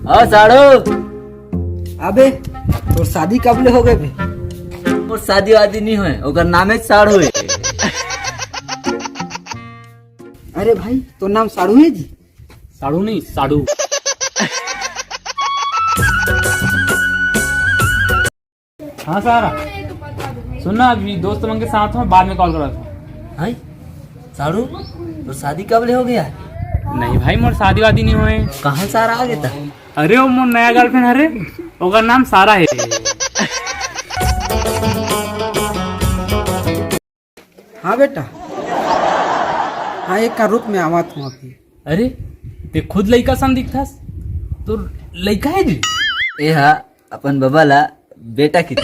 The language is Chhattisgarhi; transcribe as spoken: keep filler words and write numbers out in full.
हाँ साढ़ू। अबे, तोर शादी कब ले हो गए बे? मोर शादी वादी नहीं होए, ओकर नामे साढ़ू है। अरे भाई, तोर नाम साढ़ू है जी? साढ़ू नहीं, साढ़ू। हाँ सारा, सुन ना, अभी दोस्त मन के साथ में बाद में कॉल करत हूँ। हाय साढ़ू, तोर शादी कब ले हो गया? नहीं भाई, मोर शादी वादी नहीं होए। कहाँ सारा आ गया था? अरे वो मोर नया गर्लफ्रेंड हरे, ओकर नाम सारा है। हाँ बेटा, हाँ एक का रूप में आवत हूँ अभी। अरे, ते खुद लइका सन दिखथस, तो लइका है जी? ए हा अपन बबा ला बेटा की